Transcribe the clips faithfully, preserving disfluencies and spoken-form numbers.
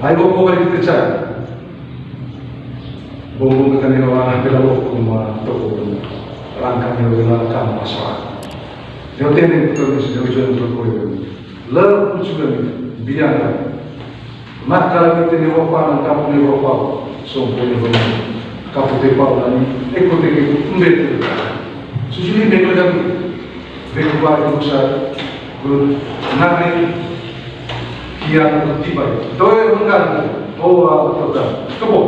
Ai boko balik kita cari. Bongbong kita ni lawan bela boko ma toko. Rangka ni bela kam paswa. Yo tene kita ni sini ujuan toko yo. Lalu ujuan biang kan. Nak kalau kita ni wapa, nak kapu ni wapa. Sompo ni wapa. Kapu te pau nani. Eko te ke umbe te. Sujuli beko dami. Beko ba itu sa. Good. Nani. Kian tiba. Toe menggan. Toa toka. Kebo.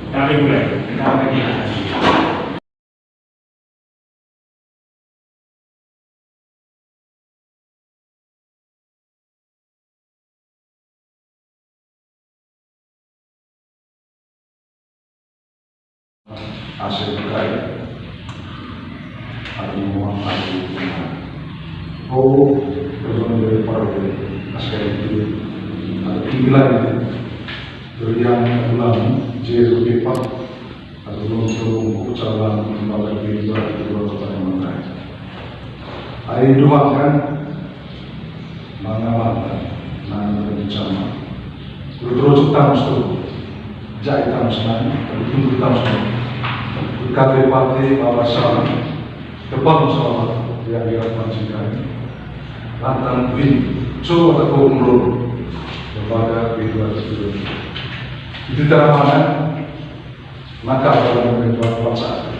Dari mulai. Asia Tenggara. Aku mau aku. Oh, terus dari para Asia itu. Ada pinggiran itu. Dari yang ulang, J P P. Atau belum terung ucapan lembaga diri baru kedua kepada mengenai. Ai doakan mangamankan nang rencana. Terus terus tamus tuh. Jai tamus nang, terus tunggu tamus nang. Kata pati bahwa salam, tepat selamat yang dilakukan cinta. Lantang bin, coba tak kau menurun. Lembaga kedua kedua. Itu cara mana? Maka kalau memang paksa,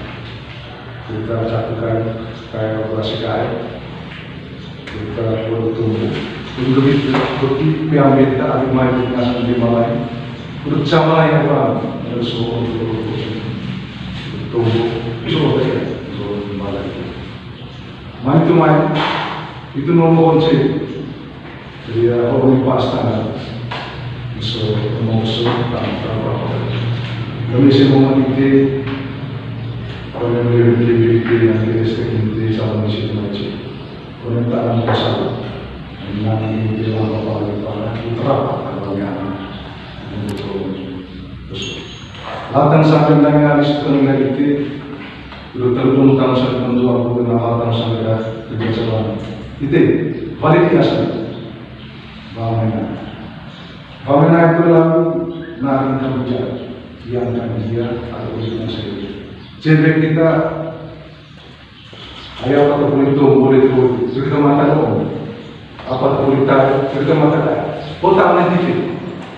kita lakukan kayak operasi kayak kita perlu tumbuh. Untuk itu, bukti piambil kita ambil main dengan di malai. Untuk sama yang orang harus tumbuh, coba ya, coba kembali. Main itu main, itu nomor kunci. Jadi, ya, oh, ini pas tangan. So, mau so, tanpa apa-apa. Kami sih mau mengikuti, kalau yang lebih, lebih, lebih, yang kita sering ikuti, sama di situ aja. Kalau yang tak ada masalah, yang ini dia lama paling parah, itu rapat kalau yang ini betul. Terus, latang sampai nangis, itu nangis itu, Dua tahun, dua tahun, satu tahun, dua tahun, lima tahun, sampai dah kerja cabang. Itu, balik di asal. Bamena. Bamena itu lalu nari kerja yang kan dia atau dia sendiri. Jadi kita, ayo apa boleh tuh, boleh tuh, cerita mata dong. Apa kulitai, kulitai mata kai. Kota mana dikit.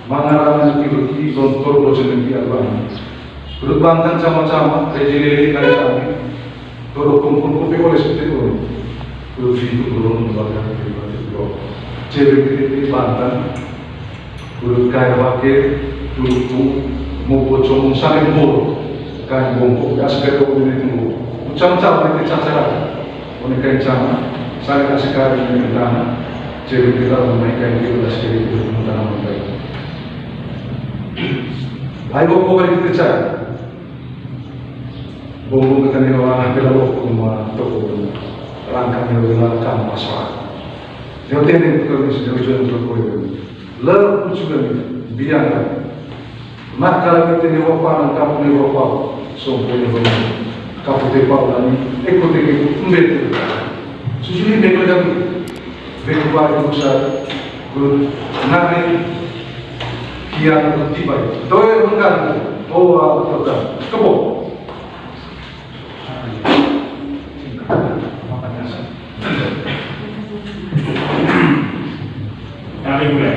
Mangarang nanti beki, lontor, lo jeneng di abang. Kudu bantang sama-sama, reje lele kali kami. Toro kumpul kumpul oleh seperti itu. Kudu itu belum bakal di batu bro. Cewek gede bantang. Kudu kaya bakir, kudu mau bocong saling bol. Kain bongkok, gas bedo ini tunggu. Ucam-cam, ini cacaran. Ini kencang, saya kasih kali ini tanah. Jadi kita menaikkan di ulas kiri itu tanaman baik. Ayo, kok balik kita cari. Bongbong kita ni orang bela boko ma toko. Rangka ni bela kam paswa. Yo tene kita ni sini ujuan toko yo. Lalu ujuan biang kan. Nak kalau kita ni wapa, nak kapu ni wapa, sompo ni wapa, kapu te pau nani, eko te ke umbe te. Sujuli beko dami, beko ba itu sa, good, nani, kian tiba. Toe menggan, toa toka, kebo. Dari mulai.